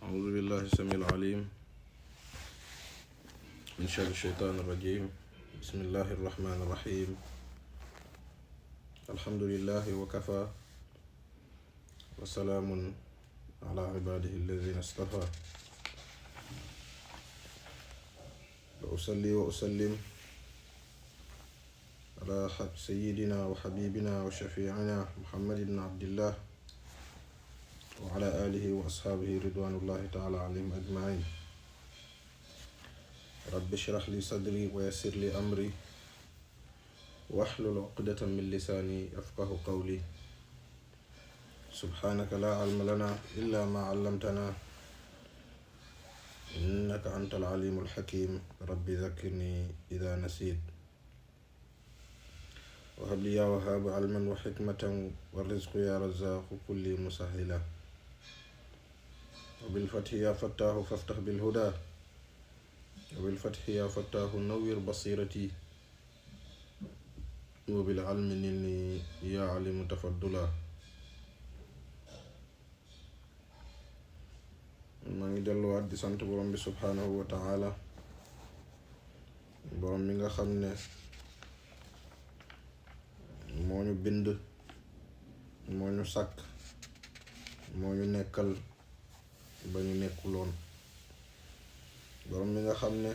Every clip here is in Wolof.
أعوذ بالله السميع العليم من شر الشيطان الرجيم. بسم الله الرحمن الرحيم. الحمد لله وكفى وسلام على عباده الذين اصطفى. وأصلي وأسلم على سيدنا وحبيبنا وشفيعنا محمد بن عبد الله وعلى آله وأصحابه رضوان الله تعالى عليهم أجمعين. رب اشرح لي صدري ويسر لي أمري واحلل عقدة من لساني يفقه قولي. سبحانك لا علم لنا إلا ما علمتنا إنك أنت العليم الحكيم. رب ذكرني إذا نسيت. وهب لي يا وهاب علما وحكمة والرزق يا رزاق كل مسهلا. وبالفتح يا فتاه فافتح بالهدى. وبالفتح يا فتاه نوّر بصيرتي. وبالعلم نلني يا علم تفضلا. maa ngi delluwaat di sant borom bi subhaanahu wa taala, borom mi nga xam ne moo ñu bind, moo ñu sàkk, moo ñu nekkal ba ñu nekkuloon. borom mi nga xam ne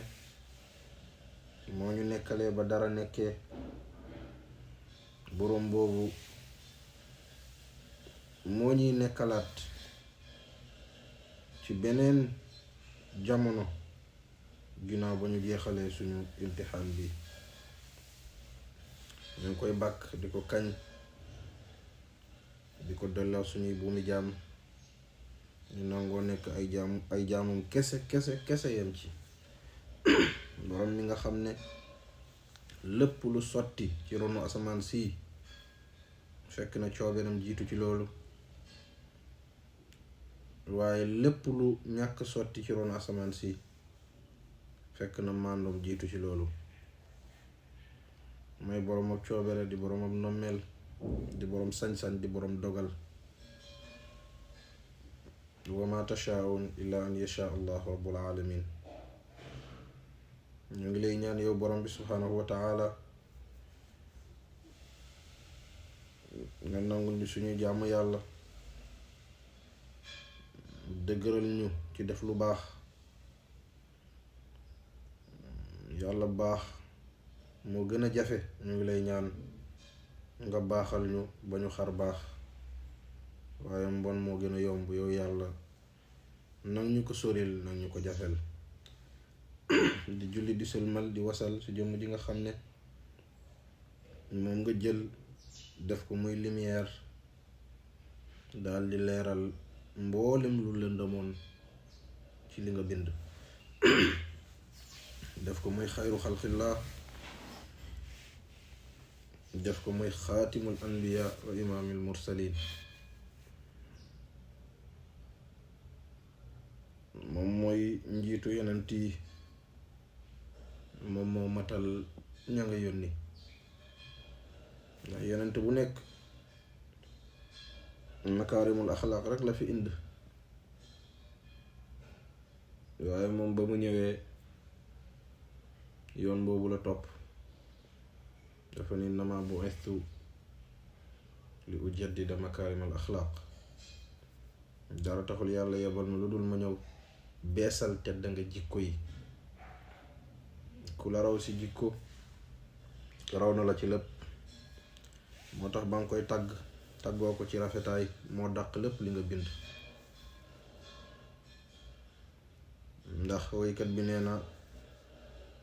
moo ñu nekkalee ba dara nekkee. borom boobu moo ñuy nekkalaat ci beneen jamono ginnaaw ba ñu jeexalee suñu imtixaan bi. ñu ngi koy bàkk di ko kañ, di ko delloo suñuy buumi jaam. ñu nangoo nekk ay jaamum kese yem ci. borom mi nga xam ne lépp lu sotti ci ronu asamaan sii fekk na coobeeram jiitu ci loolu, waaye lépp lu ñàkk sotti ci ronu asamaan si fekk na màndoom jiitu ci loolu. mooy boroom ak coobere, di boroom ak nommeel, di boroom sañ-sañ, di boroom dogal. wa ma tashaa'un illa an yasha allahu rabbul alamin. ñu ngi lay ñaan yow borom bi subhaanahu wa taala nga nangul ñu suñuy jaamu yàlla, dëgëral ñu ci def lu baax. yàlla baax moo gën a jafe. ñu ngi lay ñaan nga baaxal ñu ba ñu xar baax, waaye mbon moo gën a yomb. yow yàlla nag ñu ko soril, nag ñu ko jafel. di julli di sëlmal di wasal ci jëmm ji nga xam ne moom nga jël def ko muy lumière, daal di leeral mboolem lu lëndëmoon ci li nga bind. def ko muy xayru xalqillah, def ko muy xaatimul anbiya wa imaamil mursalin. moom mooy njiitu yonent yi, moom moo matal ña nga yónni. ndax yonent bu nekk makaarimul axlaaq rek la fi indi, waaye moom ba mu ñëwee yoon boobu la topp. dafa ni innama bu'istu li ujaddida makaarimul axlaaq. dara taxul yàlla yebal ma lu dul ma ñëw beesal tedd nga jikko yi. ku la raw si jikko raw na la ci lépp. moo tax ba nga koy tàggoo ko ci rafetaay moo dàq lépp li nga bind. ndax woykat bi nee na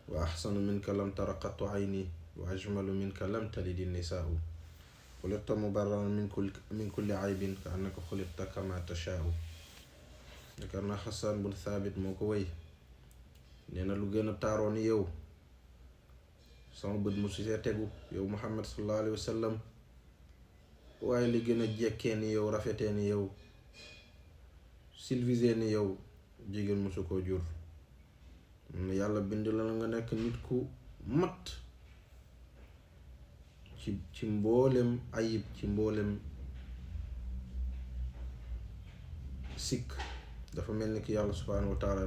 wa axsanu minka lam tara qattu ayni wa ajmalu minka lam talidi nisaau xuliqta mubarran min kulli aybin ka annaka xuliqta kama tashaau. yaakaar naa Xasaan bun Thaabit moo ko woy. nee na lu gën a taaroo ni yow sama bët mu si see tegu, yow Muhammad sallallahu alayhi wa sallam. waaye li gën a jekkee ni yow, rafetee ni yow, civilisé ni yow, jigéen musu koo jur. yàlla bind la nga nekk nit ku mat ci mboolem ayib, ci mboolem sikk. dafa mel ni ki yàlla subhaanahu wa taala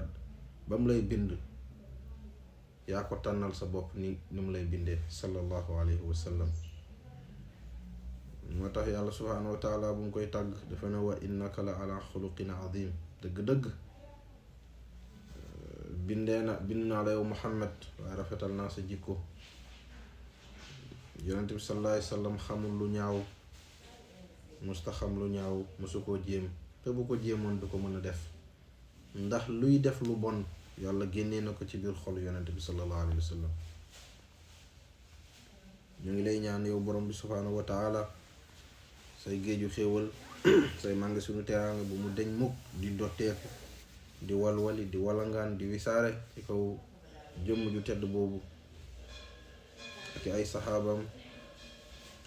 ba mu lay bind yaa ko tànnal sa bopp ni mu lay bindee sallallahu alayhi wa sallam. moo tax yàlla subhaanahu wa taala bu mu koy tàgg dafa ne wa innaka la ala xuluqin azim. dëgg-dëgg bind naa la yow Muhammad waaye rafetal naa sa jikko. yonent bi sallallahu alayhi wa sallam xamul lu ñaaw, musta xam lu ñaaw, musu koo jéem, te bu ko jéemoon du ko mën a def, ndax luy def lu bon yàlla génnee na ko ci biir xol yonent bi sallallahu alayhi wa sallam. ñu ngi lay ñaan yow borom bi subhaanahu wa taala say géeju xéewal say màng suñu teraanga bu mu deñ mukk di dotteeku di walwali di walangaan di wisaare ci kaw jëmm ju tedd boobu ak ay saxaabam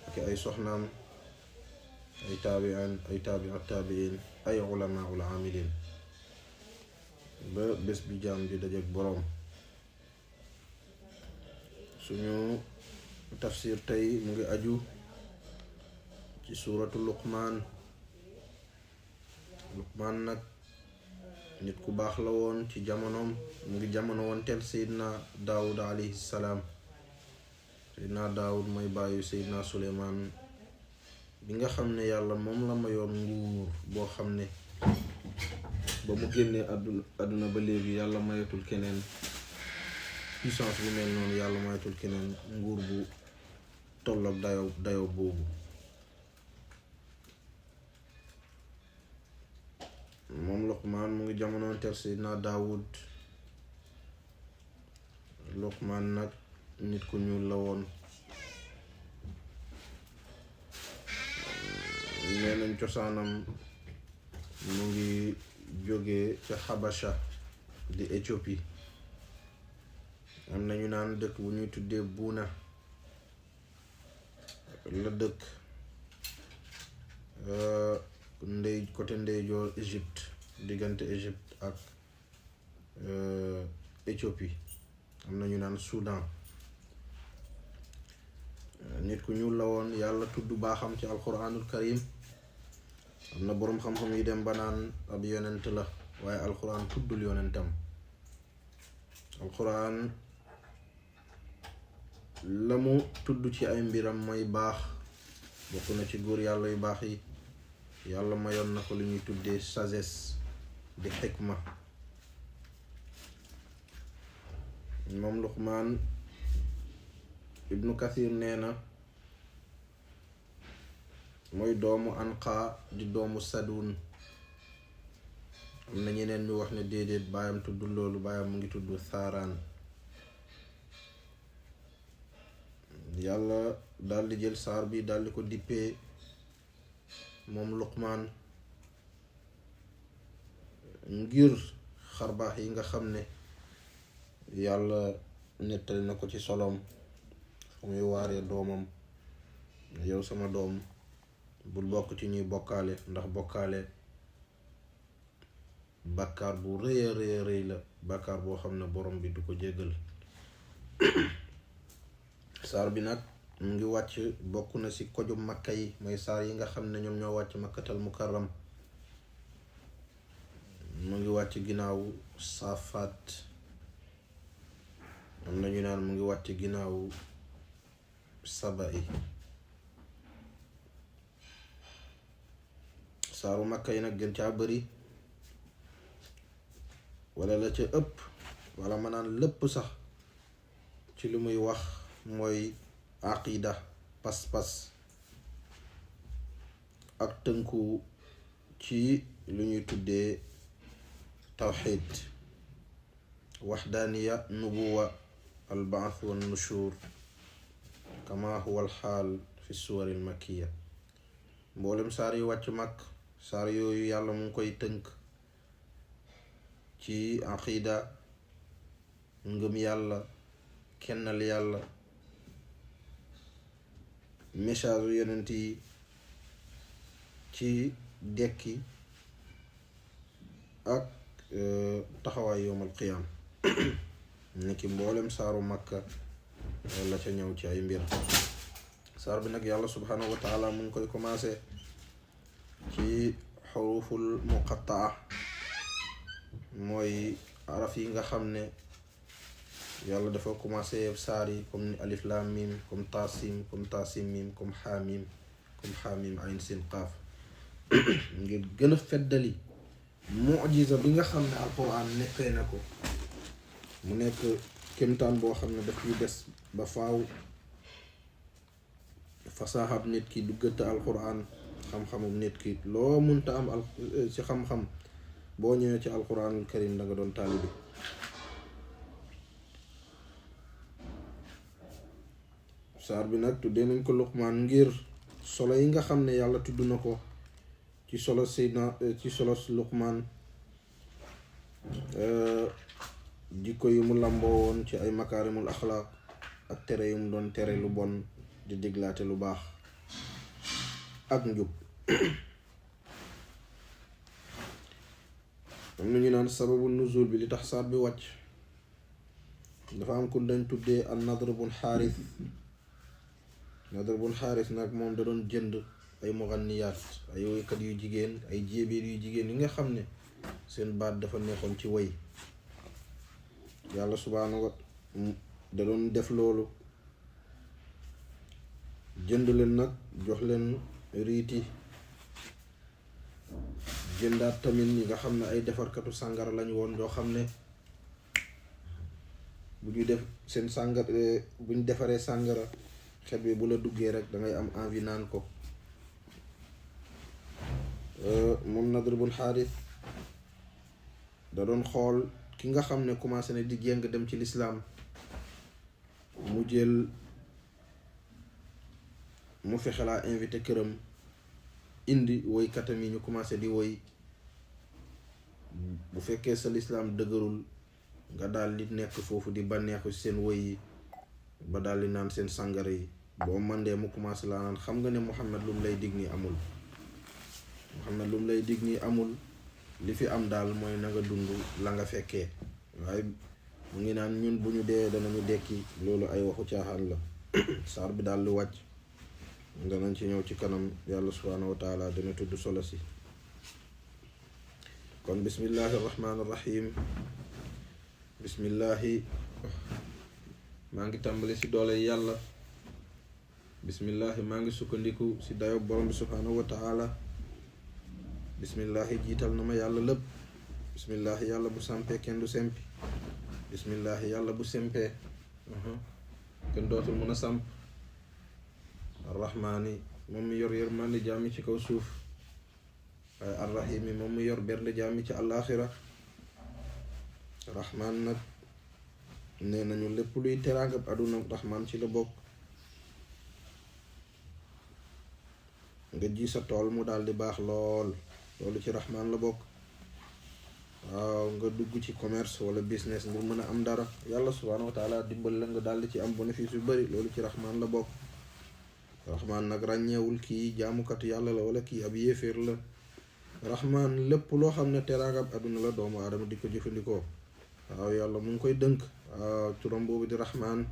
ak ay soxnaam ay taabi'an ay taabi'in ay ulamaa'ul aamiliin ba bés bi jaam di dajeek boroom. suñu tafsir tey mu ngi aju ci suuratu Luqmaan. Luqmaan nag nit ku baax la woon ci jamonoom, mu ngi jamono woon teel Seydina Daawud alayhi salaam. Seydina Daawud mooy bàyyi Seydina Suleymaan bi nga xam ne yàlla moom la mayoon nguur boo xam ne ba mu génnee àdduna ba léegi yàlla mayatul keneen puissance bu mel noonu, yàlla mayatul keneen nguur bu tolloog dayo boobu. moom Luqmaan mu ngi jamonoon teel Seydina Daawud. Luqmaan nag nit ku ñuul la woon. nee nañ cosaanam mu ngi jógee ca Xabasha di Éthiopie. am nañu naan dëkk bu ñuy tuddee Buuna la dëkk côté ndeyjoor Égypte, diggante Égypte ak Éthiopie. am nañu naan Soudan. nit ku ñuul la woon, yàlla tudd baaxam ci alquranul karim. am na boroom xam-xam yi dem ba naan ab yonent la, waaye alquran tuddul yonentam. alquran la mu tudd ci ay mbiram mooy baax. bokk na ci góor yàlla yu baax yi yàlla mayoon na ko lu ñuy tuddee sagesse di xikma. moom Luqmaan ibnu Kathir nee na mooy doomu Anqa di doomu Sadun. am na ñeneen ñu wax ne déedéet baayam tudd loolu, baayam mu ngi tudd Saaraan. yàlla daldi jël saar bi daldi ko dippee moom Luqmaan ngir xarbaax yi nga xam ne yàlla nettali na ko ci solom fu muy waaree doomam. yow sama doom bul bokk ci ñuy bokkaale, ndax bokkaale bàkkaar bu rëy a rëy la, bàkkaar boo xam ne borom bi du ko jéggal. saar bi nag mu ngi wàcc, bokk na ci koju makka yi, mooy saar yi nga xam ne ñoom ñoo wàcc makkatal mukarram. mu ngi wàcc ginnaaw Saafaat. am nañu naan mu ngi wàcc ginnaaw Saba yi. saaru makka yi nag gën caa bari, wala la ca ëpp, wala ma naan lépp sax ci li muy wax mooy aqida, pas-pas ak tënku ci lu ñuy tuddee tawxid, waxdaaniya, nubuwa, albaath wa nushur kama huwa alxaal fi suwar almakkiya. mboolem saar yu wàcc mag, saar yooyu yàlla mu ngi koy tënk ci aqida, ngëm yàlla, kennal yàlla, message yonent yi, ci dekki ak taxawaay yowmal qiyaam. niki mboolem saaru makka la ca ñëw ci ay mbir. saar bi nag yàlla subhanahu wa taala mu ngi koy commencé ci xuruful muqattaa. mooy araf yi nga xam ne yàlla dafa commencé saar yi comme ni alif lam mim, comme taasim, comme taasim mim, comme xaamim ayn sin qaaf ngir gën a feddali mujiza bi nga xam ne alquran nekkee na ko mu nekk kémtaan boo xam ne daf yu des ba faaw. fasaaxab nit ki duggante alquran, xam-xamum nit ki loo munta am ci xam-xam boo ñëwee ci alquranul karim da nga doon taalibi. saar bi nag tuddee nañ ko luqmaan ngir solo yi nga xam ne yàlla tudd na ko ci solo ci solo luqmaan, jikko yu mu lamboo woon ci ay makaarimul axlaaq ak tere yu mu doon tere lu bon di diglaate lu baax ak njub. am na ñu naan sababu nuzul bi li tax saar bi wàcc dafa am ku dañ tuddee al Nadr bun Xaaris. Nadr bun Xaaris nag moom da doon jënd ay muganniyaat, ay woykat yu jigéen, ay jéebéer yu jigéen yi nga xam ne seen baat dafa neexoon ci woy. yàlla subhaanahu wa da doon def loolu, jënd leen nag jox leen riiti, jëndaat tamit ñi nga xam ne ay defarkatu sàngara lañu woon yoo xam ne bu ñu def seen sàngara bu ñu defaree sàngara xet bi bu la duggee rek dangay am envie naan ko. moom Nadr bun Xaaris da doon xool ki nga xam ne commencé na di jéng dem ci lislaam, mu jël mu fexe laa invité këram indi woykatam yi ñu commencé di woy. bu fekkee sa lislaam dëgërul nga daal di nekk foofu di bànneexu seen woy yi ba daal di naan seen sàngara yi. boo mandee mu commencé laa naan xam nga ne Muhammad lu mu lay dig nii amul, Muhammad lu mu lay dig nii amul, li fi am daal mooy na nga dund la nga fekkee. waaye mu ngi naan ñun bu ñu dee danañu dekki, loolu ay waxu caaxaan la. saar bi daal lu wàcc danañ ci ñëw ci kanam. yàlla subhaanahu wa taala dana tudd solo si. kon bismillahi rahmaani rahim. bismillahi maa ngi tàmbali si doole yàlla. bismillahi maa ngi sukkandiku si dayo borom bi subhaanahu wa taala. bismillahi jiital na ma yàlla lépp. bismillahi yàlla bu sampee kenn du sempi. bismillahi yàlla bu sempee kenn dootul mën a samp. arrahmaani moom mi yor yërmande jaami ci kaw suuf, waaye arrahimi moom mi yor bernde jaami ci àllaaxira. rahmaan nag nee nañu lépp luy teraangab àdduna rahmaan ci la bokk. nga ji sa tool mu daal di baax lool, loolu ci rahmaan la bokk. waaw nga dugg ci commerce wala business ngir mën a am dara, yàlla subhaanahu wa taala dimbal la nga daal di ci am bénéfice yu bari, loolu ci rahmaan la bokk. rahmaan nag ràññeewul kii jaamukatu yàlla la wala kii ab yéeféer la. rahmaan lépp loo xam ne teraangab àdduna la doomu aadama di ko jëfandikoo, waaw yàlla mu ngi koy dënk. waaw turam boobu di rahmaan.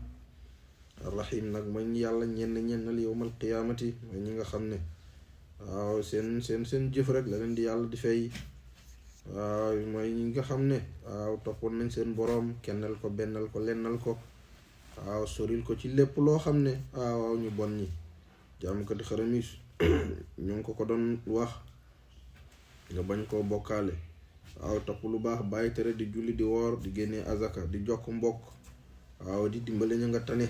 rahim nag mooy yàlla ñennal yowmal qiyaamati, mooy ñi nga xam ne waaw seen jëf rek la leen di yàlla di fay. waaw mooy ñi nga xam ne waaw toppoon nañ seen boroom, kennal ko, bennal ko, lennal ko, waaw soril ko ci lépp loo xam ne waaw ñu bon ñi jaamukati xërëm yi ñu ngi ko doon wax nga bañ koo bokkaale. waaw topp lu baax, bàyyi tere, di julli, di woor, di génnee azaka, di jokk mbokk, waaw di dimbale ñu nga tane.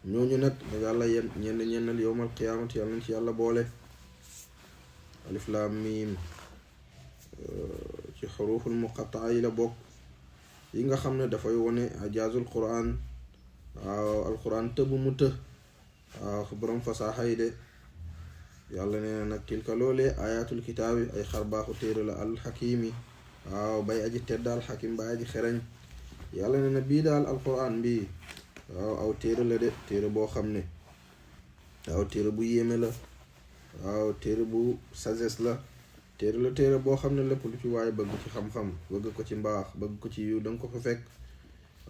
ñooñu nag yàlla ñennal yowmal qiyaamati yàlla nañ ci yàlla boole. alif laam miim ci xuruful muqattaa yi la bokk, yi nga xam ne dafay wone ajaazul quran. waaw alquran tëbu mu të, waaw borom fasaaxa yi de. yàlla nee na nag tilka loolee ayatul kitaabi ay xarbaaxu téere la alxakimi, waaw bay aji tedd alxakim bay aji xereñ. yàlla nee na bii daal alquran bii waaw aw téere la de, téere boo xam ne waaw téere bu yéeme la, waaw téere bu sagesse la, téere boo xam ne lépp lu ci waaye bëgg ci xam-xam, bëgg ko ci mbaax, bëgg ko ci yiw danga ko fa fekk.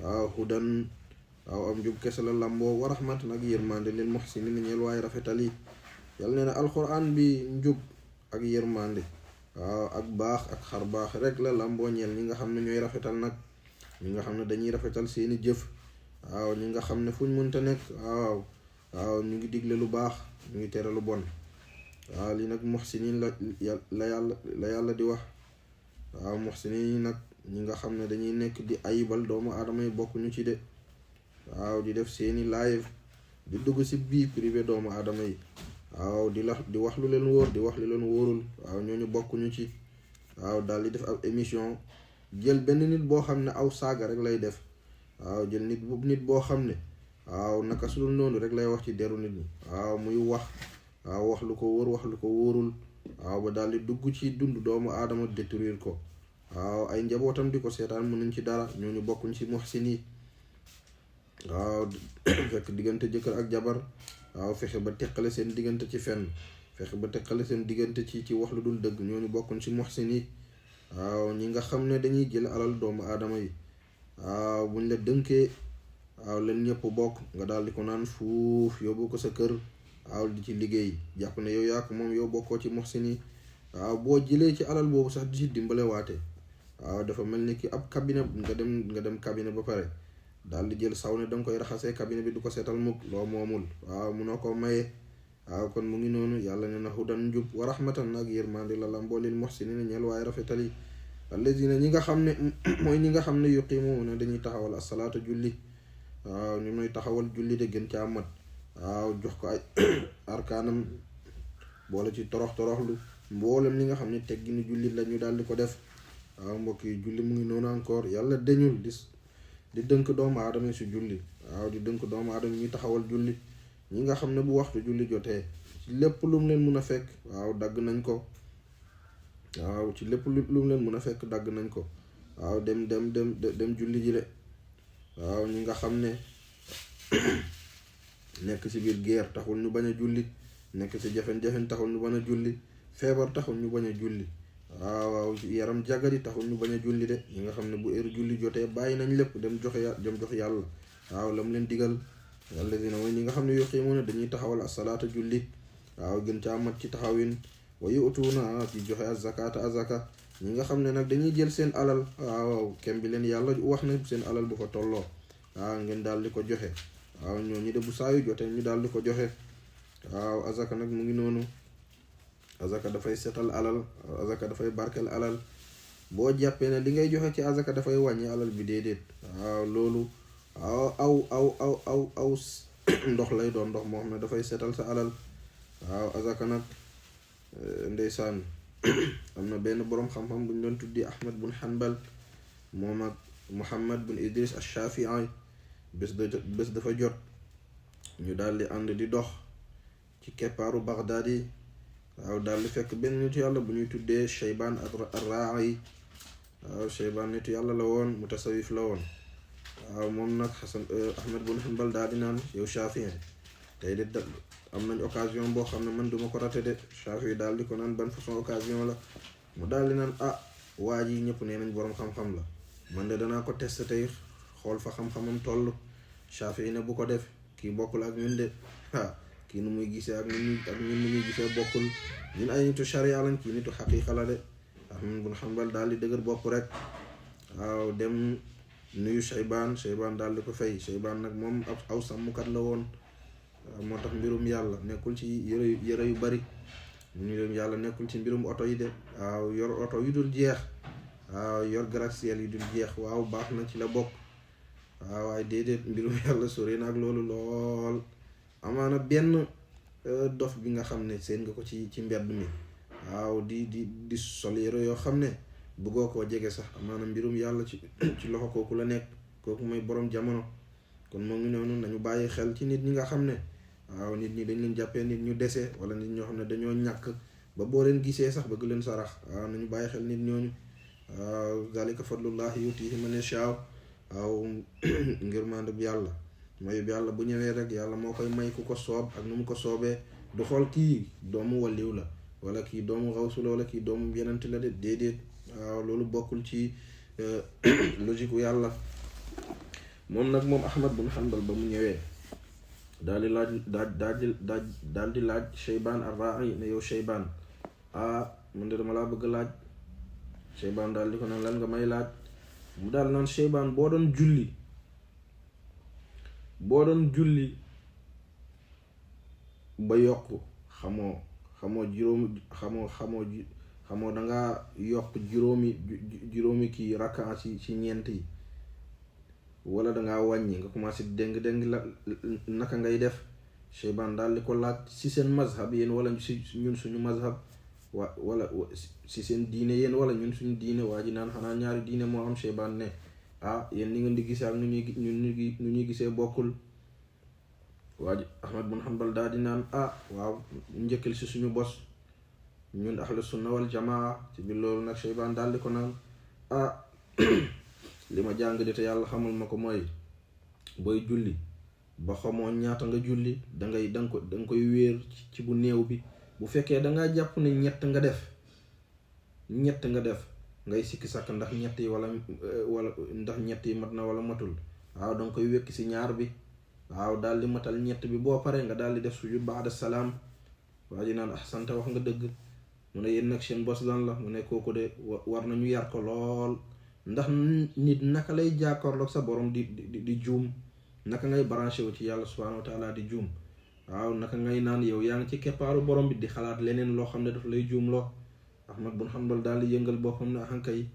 waaw hudan waaw am njub kese la lamboo, wa rahmatan ak yërmande lil muhsinin ñeel waaye rafetal yi. yàlla nee na alquran bi njub ak yërmande waaw ak baax ak xar baax rek la làmboo ñeel ñi nga xam ne ñooy rafetal nag ñi nga xam ne dañuy rafetal seeni jëf waaw ñi nga xam ne fuñ mënta nekk waaw ñu ngi digle lu baax ñu ngi tere lu bon waaw li nag muhsinin la yàlla di wax waaw muhsinin yi nag ñi nga xam ne dañuy nekk di ayibal doomu aadama yi bokk ñu ci de waaw di def seeni live di dugg ci bii privé doomu aadama yi waaw di wax lu leen wóor di wax lu leen wóorul waaw ñooñu bokkuñu ci waaw daal di def ab émission jël benn nit boo xam ne aw saaga rek lay def waaw jël nit boo xam ne waaw naka su dul noonu rek lay wax ci deru nit ñi waaw muy wax lu ko wóor wax lu ko wóorul waaw ba daal di dugg ci dund doomu aadama détruire ko waaw ay njabootam di ko seetaan mënuñ ci dara ñooñu bokkuñ ci muhsin yi waaw fekk diggante jëkkër ak jabar waaw fexe ba teqale seen diggante ci fenn fexe ba teqale seen diggante ci wax lu dul dëgg ñooñu bokkuñ ci muhsin yi waaw ñi nga xam ne dañuy jël alal doomu aadama yi waaw buñ la dënkee waaw leen ñëpp bokk nga daal di ko naan fuuf yóbbu ko sa kër waaw di ci liggéey jàpp ne yow yaa ko moom yow bokkoo ci muhsin yi waaw boo jëlee ci alal boobu sax di ci dimbale waate waaw dafa mel ni ki ab cabinet nga dem cabinet ba pare daal di jël saw ne danga koy raxasee cabinet bi du ko seetal mukk loo moomul waaw munoo ko maye waaw kon mu ngi noonu yàlla ne na hudan njub wa rahmatan nag yërmandi la lamboo lil muhsinin ñeel waaye rafetali allazina ñi nga xam ne mooy ñi nga xam ne yuqimuuna dañuy taxawal asalaata julli waaw ñu may taxawal julli de gën caa mat waaw jox ko ay arkaanam boole ci toroxlu mboolem li nga xam ne tegginu jullit la ñu daal di ko def waaw mbokk yi julli mu ngi noonu encore yàlla dañul di dënk doomu aadama yi si julli waaw di dënk doomu aadama ñuy taxawal julli ñi nga xam ne bu waxtu julli jotee ci lépp lu mu leen mun a fekk waaw dagg nañ ko waaw ci lépp lu mu leen mun a fekk dagg nañ ko waaw dem julli ji de waaw ñi nga xam ne nekk ci biir guerre taxul ñu bañ a julli nekk ci jafen-jafen taxul ñu bañ a julli feebar taxul ñu bañ a julli waaw yaram jagari taxul ñu bañ a julli de ñi nga xam ne bu heure julli jotee bàyyi nañ lépp dem jox yàlla waaw la mu leen digal alladina mooy ñi nga xam ne yuqimuuna dañuy taxawal asalaata julli waaw gën caa mat ci taxawin wa yu'tuuna ci joxe azakaata azaka ñi nga xam ne nag dañuy jël seen alal waaw kem bi leen yàlla wax na seen alal bu fa tolloo waaw ngeen daal di ko joxe waaw ñooñu de bu saayu jotee ñu daal di ko joxe waaw azaka nag mu ngi noonu azaka dafay setal alal azaka dafay barkel alal boo jàppee ne li ngay joxe ci azaka dafay wàññi alal bi déedéet waaw loolu aw ndox lay doon ndox moo xam ne dafay setal sa alal waaw azaka nag ndeysaan am na benn boroom xam-xam bu ñu doon tuddi Ahmad bun Hanbal moom ak Muhammad bun Idris ash-Shafi'i bés dafa jot ñu daal di ànd di dox ci keppaaru Baghdad yi waaw daal di fekk benn nitu yàlla bu ñuy tuddee Shaybaan ar-Ra'i waaw Shaybaan nitu yàlla la woon mutasawif la woon waaw moom nag Ahmad bun Hanbal daal di naan yow Shafi'i tey de am nañ occasion boo xam ne man duma ko raté de Shafi'i daal di ko naan ban façon occasion la mu daal di naan waa ji ñëpp nee nañ boroom xam-xam la man de danaa ko testé tey xool fa xam-xamam toll Shafi'i ne bu ko def kii bokkul ak ñun de kii nu muy gisee ak ñun nu muy gisee bokkul ñun ay nitu sharia lañ kii nitu xaqiqa la de Ahmad bun Hanbal daal di dëgër bopp rek waaw dem nuyu Shaybaan daal di ko fay Shaybaan nag moom aw sàmmkat la woon moo tax mbirum yàlla nekkul ci yëre yu bari mbirum yàlla nekkul ci mbirum oto yi de waaw yor oto yu dul jeex waaw yor gratte-ciel yu dul jeex waaw baax na ci la bokk waaw waaye déedéet mbirum yàlla sori na ak loolu lool amaana benn dof bi nga xam ne seen nga ko ci mbedd mi waaw di sol yére yoo xam ne bëggoo koo jege sax amaana mbirum yàlla ci loxo kooku la nekk kooku mooy boroom jamono kon moo ngi noonu nañu bàyyi xel ci nit ñi nga xam ne waaw nit ñi dañ leen jàppee nit ñu dese wala nit ñoo xam ne dañoo ñàkk ba boo leen gisee sax bëgg leen sarax waaw nañu bàyyi xel nit ñooñu waaw zalika fadlullahi yutihi man yashaa waaw ngir mandub yàlla mayub yàlla bu ñëwee rek yàlla moo koy may ku ko soob ak nu mu ko soobee du xool kii doomu walliw la wala kii doomu xawsu la wala kii doomu yenent la de déedéet waaw loolu bokkul ci logique u yàlla moom nag moom Ahmad bun Hanbal ba mu ñëwee daal di laaj Shaybaan ar-Ra'i ne yow Shaybaan man de dama laa bëgg laaj. Cheybaan daal di ko naan lan nga may laaj. mu daal naan Cheybaan boo doon julli ba yokk xamoo dangaa yokk juróomi kii rakkaa ci ñeent yi wala dangaa wàññi nga commencé déng la naka ngay def. Cheybaan daal di ko laaj si seen mazhab yéen wala si ñun suñu mazhab wala si seen diine yéen wala ñun suñu diine. waa ji naan xanaa ñaari diine moo am. Cheybaan ne yéen ni ngeen di gisee ak nu ñuy gisee bokkul. waa ji Ahmad bun Hanbal daal di naan waaw njëkkal si suñu bos ñun ahlu sunna wal jamaa. ci biir loolu nag Cheybaan daal di ko naan li ma jàng de te yàlla xamul ma ko mooy booy julli ba xamoo ñaata nga julli danga koy wéer ci bu néew bi. bu fekkee dangaa jàpp ne ñett nga def ngay sikki sàkk ndax ñett yi wala ndax ñett yi mat na wala matul. waaw danga koy wekk si ñaar bi. waaw daal di matal ñett bi boo paree nga daal di def sujud baada salaam. waa ji naan ahsanta wax nga dëgg. mu ne yéen nag seen bos lan la. mu ne kooku de war nañu yar ko lool. ndax nit naka lay jàkkaarloog sa borom di juum. naka ngay branché wu ci yàlla subhanahu wa taala di juum. waaw naka ngay naan yow yaa ngi ci keppaaru borom bi di xalaat leneen loo xam ne daf lay juum loo. Ahmad bun Hanbal daal di yëngal boppam ne ahanka yi.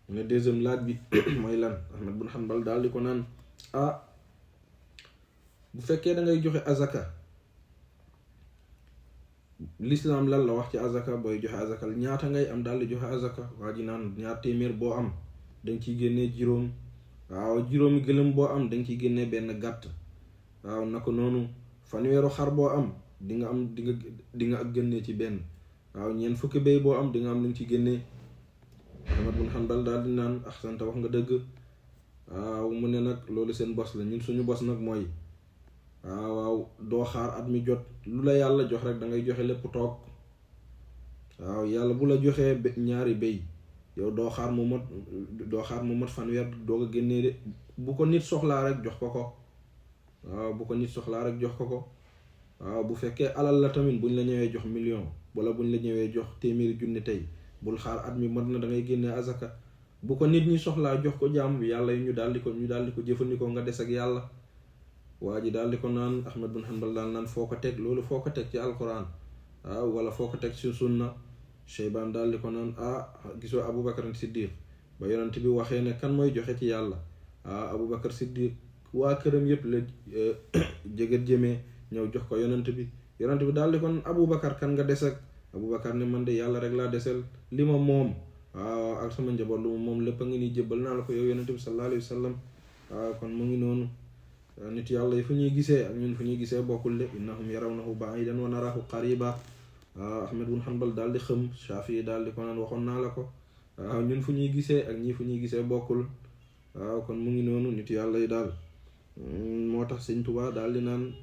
mu ne deuxième laaj bi mooy lan. Ahmad bun Hanbal daal di ko naan bu fekkee da ngay joxe azaka l'islam lan la wax ci azaka. booy joxe azaka ñaata ngay am daal di joxe azaka. waa ji naan ñaar téeméer boo am danga ciy génnee juróom. waaw juróomi gëlëm boo am danga ciy génnee benn gàtt. waaw naka noonu fanweeru xar boo am di nga ak génnee ci benn. waaw ñeent fukki béy boo am di nga am lu ci génnee. Ahmad bun Hanbal daal di naan ahsanta wax nga dëgg. waaw mu ne nag loolu seen bos la ñun suñu bos nag mooy waaw doo xaar at mi jot lu la yàlla jox rek da ngay joxe lépp toog. waaw yàlla bu la joxee ñaari béy yow doo xaar mu mat fanweer doo ko génnee de. bu ko nit soxlaa rek jox ko. waaw bu ko nit soxlaa rek jox ko. waaw bu fekkee alal la tamit buñ la ñëwee jox million wala buñ la ñëwee jox téeméeri junni tey bul xaar at mi mat na da ngay génnee azaka. bu ko nit ñi soxlaa jox ko jàmm bi yàlla yi ñu daal di ko jëfandikoo nga des ak yàlla. waa ji daal di ko naan Ahmad bun Hanbal daal naan foo ko teg loolu foo ko teg ci alquran. waaw wala foo ko teg ci sunna. Cheybaan daal di ko naan gisoo Aboubacar Siddiq ba yonent bi waxee ne kan mooy joxe ci yàlla. Aboubacar Siddiq waa këram yëpp la jëgët jëmee ñëw jox ko yonent bi daal di ko naan Aboubacar kan nga des ak. Aboubacar ne man de yàlla rek laa desel li ma moom waaw ak sama njaboot lu ma moom lépp a ngi nii jébbal naa la ko yow yonent bi sallallahu alayhi wa sallam. waaw kon mu ngi noonu. nit yàlla yi fu ñuy gisee ak ñun fu ñuy gisee bokkul de. innahum yarawnahu ba'idan wa narahu qariba. Ahmad bun Hanbal daal di xëm. Shafi'i daal di ko naan waxoon naa la ko. waaw ñun fu ñuy gisee ak ñii fu ñuy gisee bokkul. waaw kon mu ngi noonu nit yàlla yi daal. moo tax Sëñ Tuubaa daal di naan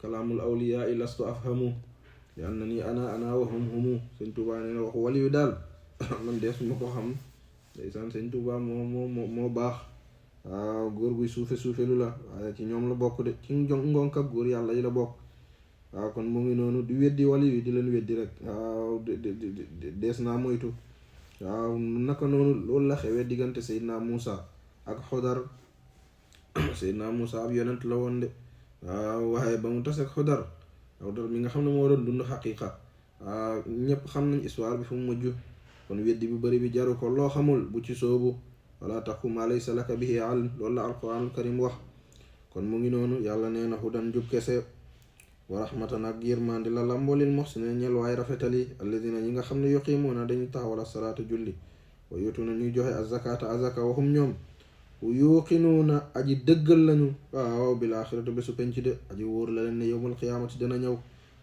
kalaamul awliyaa lastu afhamu li annani ana wa hum humu. Sëñ Tuubaa nee na wax waliyu daal man dees ma ko xam. ndeysaan Sëñ Tuubaa moo baax. waaw góor guy suufe lu la waaye ci ñoom la bokk de ci ngonkab góor yàlla yi la bokk. waaw kon mu ngi noonu di weddi waliyu di leen weddi rek. waaw dees naa moytu. waaw naka noonu loolu la xewee diggante Seydina Muusa ak Xudar. Seydina Muusa ab yonent la woon de. waaw waaye ba mu tase ak Xudar mi nga xam ne moo doon dund xaqiiqa. waaw ñëpp xam nañ histoire bi fu mu mujj. kon weddi bi bëri bi jaru ko loo xamul bu ci soobu. wala taqfu maa laysa laka bihi ilm loolu la alquranul karim wax. kon mu ngi noonu yàlla nee na hudan jub kese wa rahmatan ak yërmandi la lambolil muhsinin ñel waay rafetali alladina ñi nga xam ne yuqimuuna dañu taxawala salaata julli wa yutuna ñuy joxe azakata azaka waxum ñoom yuqinuuna aji dëggal lañu waaw bil axirati bésu penc de aji wóor la leen ne yowmal qiyaamati dana ñëw.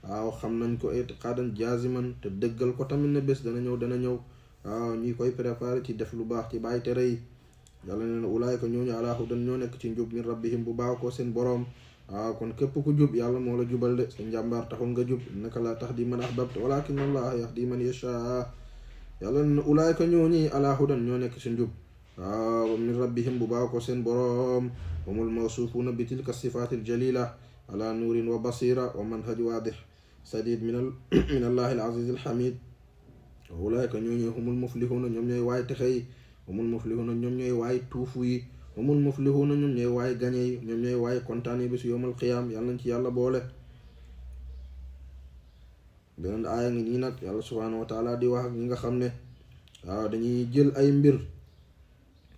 waaw xam nañ ko itiqaadan jaziman te dëggal ko tamit ne bés dana ñëw. waaw ñi koy préparé ci def lu baax ci bàyyi tere yi. yàlla nee na ulaayka ñooñu alaa hudan ñoo nekk ci njub min rabbihim bu baax ko seen boroom. waaw kon képp ku jub yàlla moo la jubal de sa njàmbaar taxul nga jub innaka laa tahdi man ahbabta walakin allaha yahdi man yashaa. yàlla nee na ulaayka ñooñu alaa hudan ñoo nekk ci njub. waaw min rabbihim bu baax ko seen boroom. humul mawsuufuuna bi tilka sifaati aljalila ala nuurin wa basira wa manhaj waadih sadid min allahi al aziz al hamid. ulaayka ñooñu humul muflihuna ñoom ñooy waay texe yi humul muflihuna ñoom ñooy waay tuufu yi humul muflihuna ñoom ñooy waay gañe yi ñoom ñooy waay kontaan yi bi si yawmal qiyaam yàlla nañ ci yàlla boole. beneen aaya ngi nii nag yàlla subhaanahu wa taala di wax ak ñi nga xam ne waaw dañuy jël ay mbir,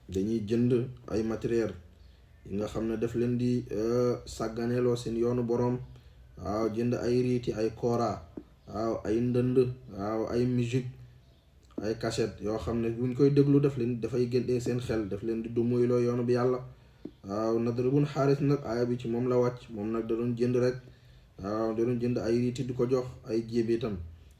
dañuy jënd ay matériel yi nga xam ne daf leen di sàgganeeloo seen yoonu boroom. waaw jënd ay riiti, ay kora, waaw ay ndënd, waaw ay musique, ay cassette yoo xam ne buñ koy déglu dafay génnee seen xel, daf leen di dumuyloo yoonu bi yàlla. waaw Nadr ibn Haaris nag aaya bi ci moom la wàcc. moom nag da doon jënd rek, waaw da doon jënd ay riiti di ko jox ay jébitam,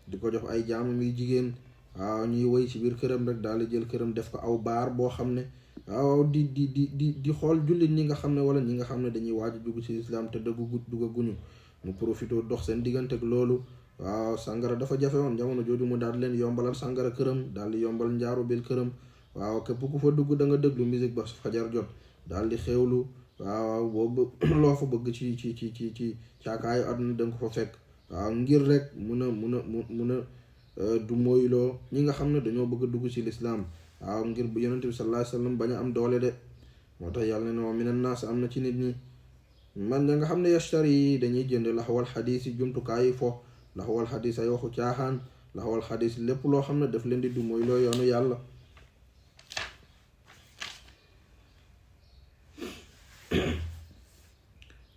di ko jox ay jaamam yu jigéen. waaw ñuy woy ci biir këram rek daal di jël këram def ko aw baar boo xam ne waaw di xool jullit ñi nga xam ne wala ñi nga xam ne dañuy waaj a dugg ci islam te duggaguñu mu profité dox seen diggante ak loolu. waaw sàngara dafa jafe woon jamono jooju mu daal leen yombalal sàngara këram, daal di yombal njaaru bil këram. waaw képp ku fa dugg da nga déglu musique ba fajar jot daal di xewlu. waaw boobu loo fa bëgg ci caakaayu àdduna da nga ko fa fekk. waaw ngir rek mun a du mooyloo ñi nga xam ne dañoo bëgg a dugg ci lislaam. waaw ngir bu yonent bi sallallahu alayhi wasallam bañ a am doole de. moo tax yàlla ne wa minan naas am na ci nit ñi man nga xam ne yashtari yi dañuy jënd laxwal xadiis yi jumtukaayi fo, laxwal xadiis ay waxu caaxaan, laxwal xadiis lépp loo xam ne daf leen di du mooyloo yoonu yàlla.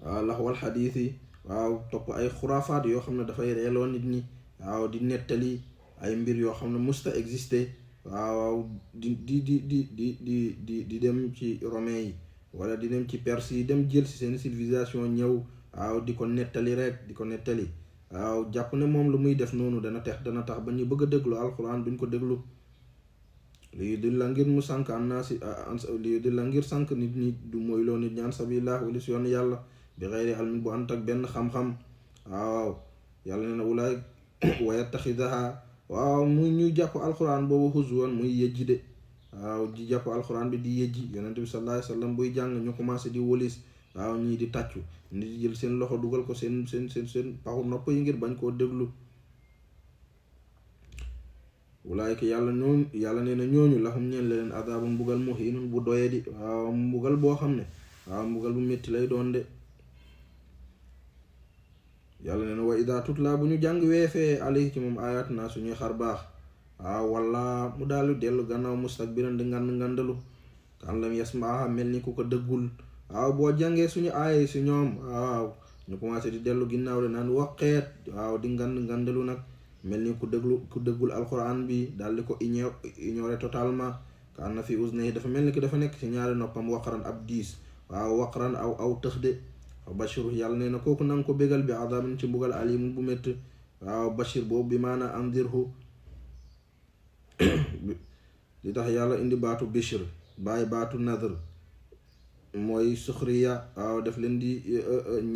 waaw laxwal xadiis yi waaw topp ay xuraafaat yoo xam ne dafay reeloo nit ñi. waaw di nettali ay mbir yoo xam ne musta existé. waaw di dem ci romain yi wala di dem ci perse yi, dem jël ci seen civilisation ñëw waaw di ko nettali rek di ko nettali. waaw jàpp ne moom lu muy def noonu dana tax ba ñu bëgg a déglu alquran duñ ko déglu. lii di la ngir mu sànk lii di la ngir sànk nit ñi du mooy loo nit ñaan sabilillah wala si yoon yàlla bi xeyri almin bu ànd ak benn xam-xam. waaw yàlla ne na wulaay wa yattaxidaha waaw muy ñuy jàpp alquran boobu huzwan muy yëjji de. waaw di jàpp alquran bi di yëjji yonent bi sallallahu alayhi wasallam buy jàng ñu commencé di wolis. waaw ñii di tàccu nit di jël seen loxo dugal ko seen paxu nopp yi ngir bañ koo déglu. wulaayka yàlla nee na ñooñu lahum ñeen leen adaabun mbugal muhiinun bu doye di. waaw mbugal boo xam ne waaw mbugal bu métti lay doon de. yàlla nee na wa idaa tutla bu ñu jàng weefee alayhi ci moom ayat naa suñuy xar baax. waaw walla mu daal dellu gannaaw mustakbiran di ngandalu kan lam yasmaaha mel ni ku ko dëggul. waaw boo jàngee suñu aaya si ñoom waaw ñu commencé di dellu ginnaaw de naan waqeet waaw di ngandalu nag mel ni ku dëggul alquran bi daal di ko ignorer totalement. ka na fi uznayhi dafa mel ni ki dafa nekk ci ñaari noppam waqran ab diis. waaw waqran aw tëx de. bashir yàlla nee na kooku nanga ko bégal bi adabin ci mbugal alimun bu métti. waaw bashir boobu bi maana andirhu li tax yàlla indi baatu bishir bàyyi baatu nadr mooy suxriya. waaw daf leen di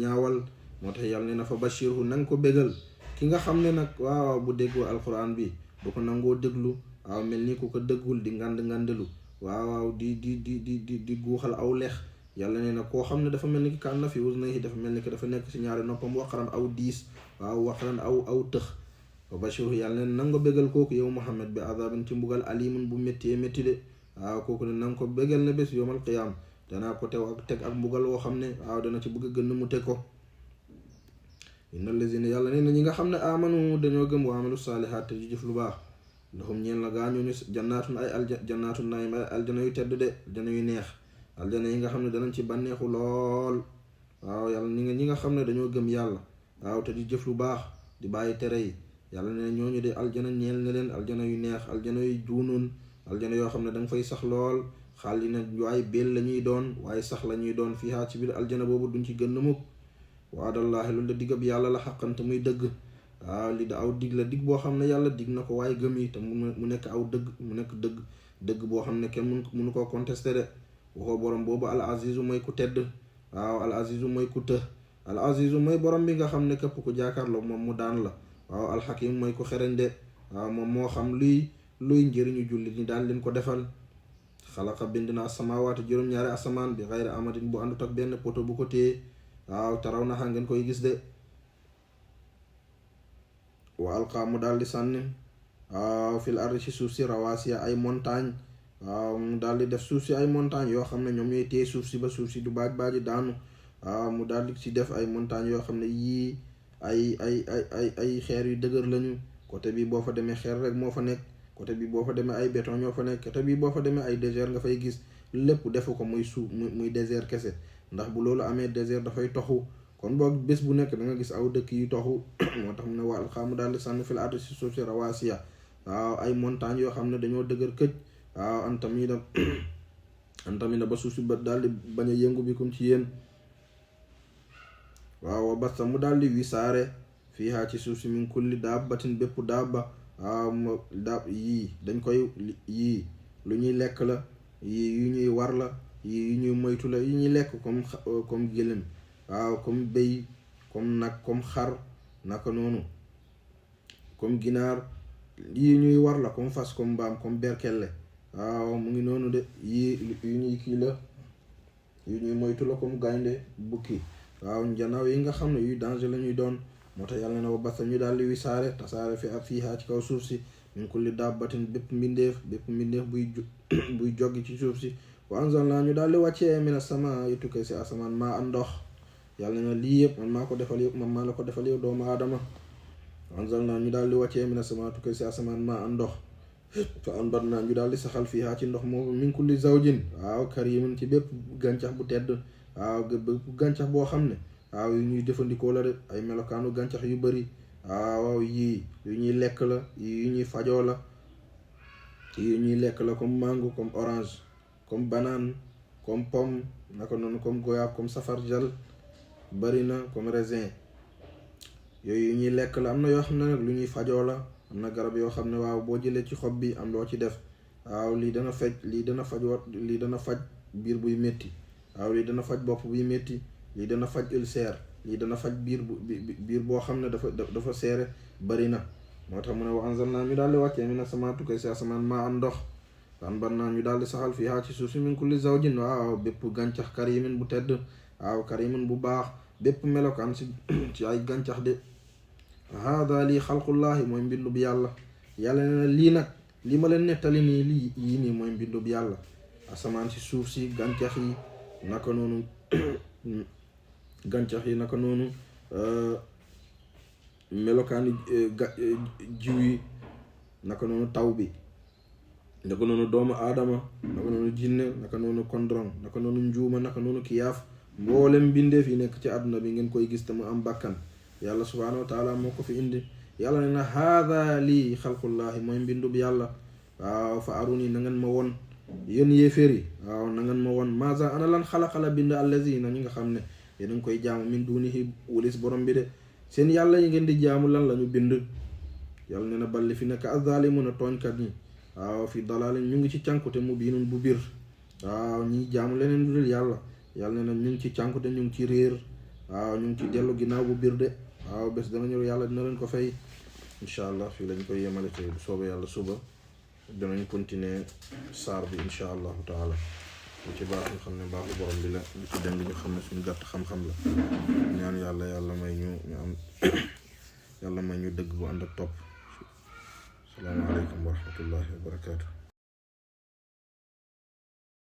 ñaawal moo tax yàlla ne na fa bashirhu nanga ko bégal ki nga xam ne nag waaw bu déggoo alquran bi du ko nangoo déglu. waaw mel ni ku ko dëggul di ngandelu waaw di guuxal aw lex. yàlla ne na koo xam ne dafa mel ni ki kan na fi uznayhi dafa mel ni ki dafa nekk ci ñaari noppam waqaran aw diis. waaw waqaran aw tëx. fa bashirhu yàlla ne nanga ko bégal kooku yow Muhammad bi azabin ci mbugal alimun bu métti métti de. waaw kooku ne nanga ko bégal ne bés yawmal qiyaam danaa ko teg ak mbugal woo xam ne waaw dana ci bëgg a gën mu teg ko. innal lazina yàlla nee na ñi nga xam ne amanu dañoo gëm wa amilu saalihaat te di jëf lu baax lahum ñeen la gaañooñu jannaatun ay jannaatu naayim ay aljana yu tedd de aljana yu neex. aljana yi nga xam ne danañ ci bànneexu lool. waaw yàlla ñi nga xam ne dañoo gëm yàlla waaw te di jëf lu baax di bàyyi tere yi yàlla ne ñooñu de aljana ñeel na leen aljana yu neex aljana yu juunoon aljana yoo xam ne danga fay sax lool xaal yi ne waaye bel la ñuy doon waaye sax la ñuy doon fii ci biir aljana boobu duñ ci gën mukk. waadallaahi loolu da diggab yàlla la xaqante muy dëgg. waaw li da aw dig la dig boo xam ne yàlla dig na ko waaye gëm yi te mu nekk aw dëgg mu nekk dëgg boo xam ne kenn mënu koo contesté de. waxoo borom boobu al azizu mooy ku tedd. waaw al azizu mooy ku të. al azizu mooy borom bi nga xam ne képp ku jaakaarloo moom mu daan la. waaw alxakim mooy ku xereñ de. waaw moom moo xam luy njëriñu jullit ñi daan leen ko defal. xalaqa bind na asamawaati juróom-ñaari asamaan bi xayri amadin bu àndut ak benn poto bu ko téye. waaw taraw naxa ngeen koy gis de. wa alqa mu daal di sànni waaw fil ardi ci suuf si rawaasiya ay montagne waaw mu daal di def suuf si ay montagne yoo xam ne ñoom ñooy téye suuf si ba suuf si du baaji daanu waaw mu daal di ci def ay montagne yoo xam ne yii ay xeer yu dëgër lañu côté bi boo fa demee xeer rek moo fa nekk côté bi boo fa demee ay béton ñoo fa nekk côté bi boo fa demee ay désert nga fay gis lépp defu ko muy suuf muy désert kese ndax bu loolu amee désert dafay toxu kon boog bés bu nekk da nga gis aw dëkk yu toxu moo tax mu ne wa alqaa mu daal di sànni fil ardi si suuf si rawaasiya waaw ay montagne yoo xam ne dañoo dëgër këj waaw antamida ba suuf si ba daal di bañ a yëngu bikum ci yéen waaw wa basta mu daal di wisaare fiihaa ci suuf si min kulli daabbatin bépp daabba waaw yii dañ koy yii lu ñuy lekk la yii yu ñuy war la yii yu ñuy moytu la yu ñuy lekk comme gëlëm waaw comme béy comme nag comme xar naka noonu comme ginaar yii ñuy war la comme fas comme mbaam comme berkelle waaw mu ngi noonu de yii yu ñuy kii la yu ñuy moytu la comme gaynde bukki waaw njanaaw yi nga xam ne yuy danger la ñuy doon moo tax yàlla na wa basta ñu daal di wisaare tasaare fiihaa ci kaw suuf si min kulli dabbatin bépp mbindeef buy joggi ci suuf si wa anzalnaa ñu daal di wàccee mina samaa yi tukkee si asamaan maa am ndox yàlla na lii yëpp man maa la ko defal yow doomu aadama wa anzalnaa ñu daal di wàccee mina samaa tukkee si asamaan maa am ndox fa ambatnaa ñu daal di saxal fiihaa ci ndox moomu min kulli zawjin waaw kariimin ci bépp gàncax bu tedd waaw bépp gàncax boo xam ne waaw yu ñuy jëfandikoo la de ay melokaanu gàncax yu bari waaw yii yu ñuy lekk la yii yu ñuy fajoo la yii yu ñuy lekk la comme mango comme orange comme banane comme pomme naka noonu comme goyave comme safarjal bari na comme raisin yooyu yu ñuy lekk la am na yoo xam ne nag lu ñuy fajoo la am na garab yoo xam ne waaw boo jëlee ci xob bi am loo ci def waaw lii dana faj biir buy métti waaw lii dana faj bopp buy métti lii dana faj ulcère lii dana faj biir boo xam ne dafa seere bari na moo tax mu ne wa anzalnaa ñu daal di wàccee mina samaa tukkee si asamaan maa am ndox anbatnaa ñu daal di saxal fiihaa ci suuf si min kulli zawjin waaw bépp gàncax karimin bu tedd waaw karimin bu baax bépp melokaan ci ay gàncax de haada lii xalqullaahi mooy mbindu bi yàlla ne na lii nag li ma leen nettali nii lii yii nii mooy mbindu bi yàlla asamaan si suuf si gàncax yi naka noonu melokaani jiw yi naka noonu taw bi naka noonu doomu aadama naka noonu jinne naka noonu kondrong naka noonu njuuma naka noonu kiyaaf mboolem mbindeef yi nekk ci àdduna bi ngeen koy gis te mu am bakkan yàlla subhaanahu wa taala moo ko fi indi yàlla ne na haada lii xalqullaahi mooy mbindub yàlla waaw fa aruni na ngeen ma won yéen yéeféer yi waaw na ngeen ma won maza ana lan xalaqala bind allazina ñi nga xam ne yéen a ngi koy jaamu min dunihi wulis borom bi de seen yàlla yi ngeen di jaamu lan la ñu bind yàlla ne na balli fi nekk azzalimuna tooñkat ñi waaw fi dalaalin ñu ngi ci cànkute mu biinun bu biir waaw ñi jaamu leneen lu dul yàlla ne na ñu ngi ci cànkute ñu ngi ci réer waaw ñu ngi ci dellu ginnaaw bu biir de waaw bés dana ñëw yàlla dina leen ko fay incha allah fii lañ koy yemale tey bu soobee yàlla suba danañ continuer saar bi incha allahu taala lu ci baax ñu xam ne baaxu borom bi la lu ci dem ñu xam ne suñu gàtt xam-xam la ñaan yàlla may ñu am yàlla may ñu dëgg bu ànd ak topp salaamaaleykum wa rahmatullahi wa barakaatu